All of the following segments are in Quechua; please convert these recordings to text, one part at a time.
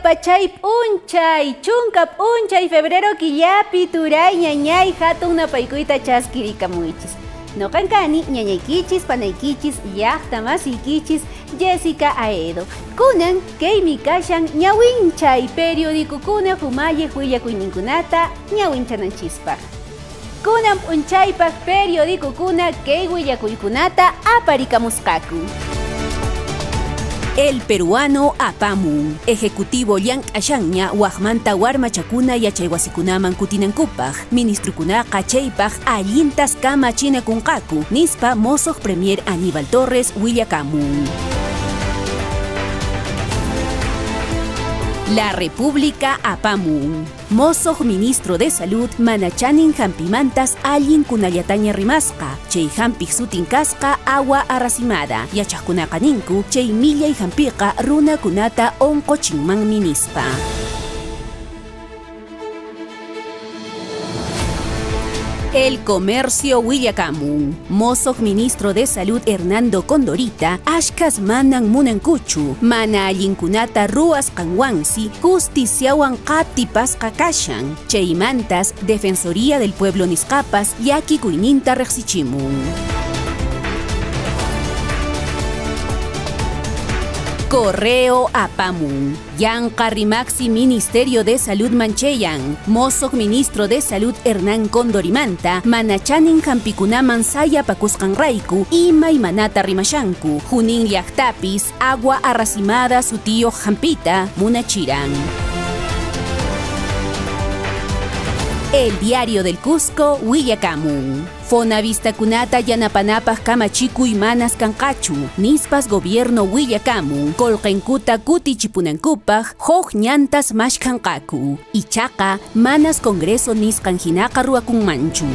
Pachay p'unchay, chunka p'unchay febrero killapi turay ñañay hatun napaykuyta chaskirikamuychis. Noqan kani ñañaykichis, panaykichis, llaqta masiykichis, Jessica Aedo. Kunan kaymi kashan ñawinchay periodicokuna humalliq willakuyninkunata ñawinchananchispaq. Kunan p'unchaypaq periodicokuna kay willakuykunata aparikamusqaku. El Peruano apamun. Ejecutivo llank'ashanña waqmanta warmachakuna yachaywasikunaman kutinankupaq. Ministrukunaqa chaypaq allintas kamachinakunqaku, nispa mosoq Premier Aníbal Torres willakamun. La República apamun. Mosoq ministro de Salud manachanin hampimantas allinkunallataña rimasqa. Chay hampiq sutin kasqa agua arrasimada. Yachaqkunaqa ninku chay millay hampiqa runakunata unquchinmanmi nispa. El Comercio willakamun. Mosoq ministro de Salud Hernando Condorita, ashkas manan munankuchu, mana allinkunata ruwasqanwansi, justiciawan qatipasqa kashan. Chaymantas, Defensoría del Pueblo nisqapas llakikuyninta riqsichimun. Correo apamun. Yanqa rimaxi Ministerio de Salud mancheyan. Mosoq ministro de Salud Hernán Condorimanta, manachanin hampikunaman sayapakusqanrayku, imaymanata rimashanku. Junín llaqtapis, agua arrasimada sutiyuq hampita munachiran. El Diario del Cusco, willakamun. Fonavistakunata yanapanapaq kamachikuy manas kanqachu, nispas gobierno willakamun, qullqinkuta kutichipunankupaq huk ñantas mashkhanqaku. Ichaqa manas Congreso nisqan hinaqa ruwakunmanchu.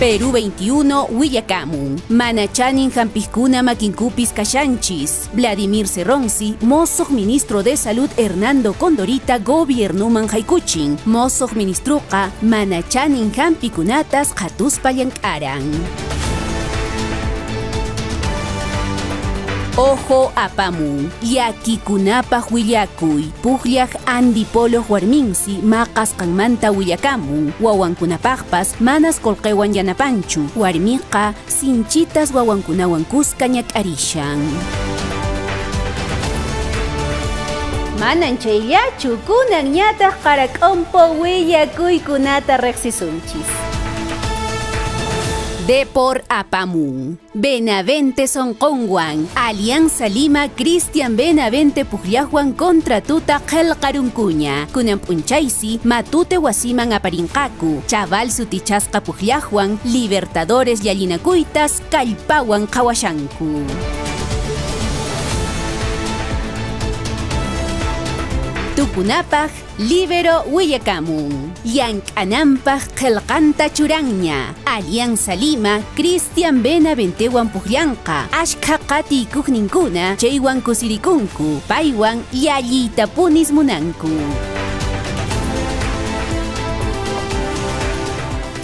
Perú 21 willakamun. Manachanin hampiqkuna makinkupis kashanchis. Vladimir Cerronzi, mosoq ministro de Salud Hernando Condorita gobiernuman haykuchin. Mosoq ministruqa manachanin hampikunatas qhatuspa llank'aran. Ojo apamun. Llakikunapaq willakuy. Pukllaq Andy Polo warminsi maqasqanmanta willakamun. Wawankunapaqpas manas qullqiwan yanapanchu. Warmiqa sinchitas wawankunawan kuska ñak'arishan. Manan chayllachu, kunan ñataq qarak'umpo willakuykunata riqsisunchis. Depor apamun. Benavente sonqonwan. Alianza Lima Cristian Benavente pukllaqwan contra tuta qillqarunkuña. Kunan p'unchaysi matute wasiman aparinqaku. Chaval sutichasqa pukllaqwan Libertadores llallinakuytas kallpawan qhawashanku. Tukunapaq libero willakamun. Llank'ananpaq qillqanta churanña. Alianza Lima Cristian Benaventewan pukllanqa. Ashkha qatikuqninkuna chaywan kusirikunku. Paywan llalliytapunis munanku.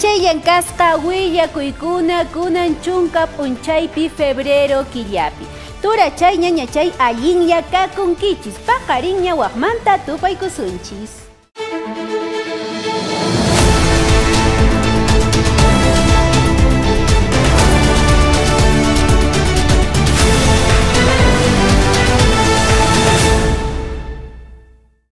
Chayllan kasqa willakuykuna kunan chunka p'unchaypi febrero killapi. Turachay ñañachay allinlla kakunkichis, paqarinña waqmanta tupaykusunchis.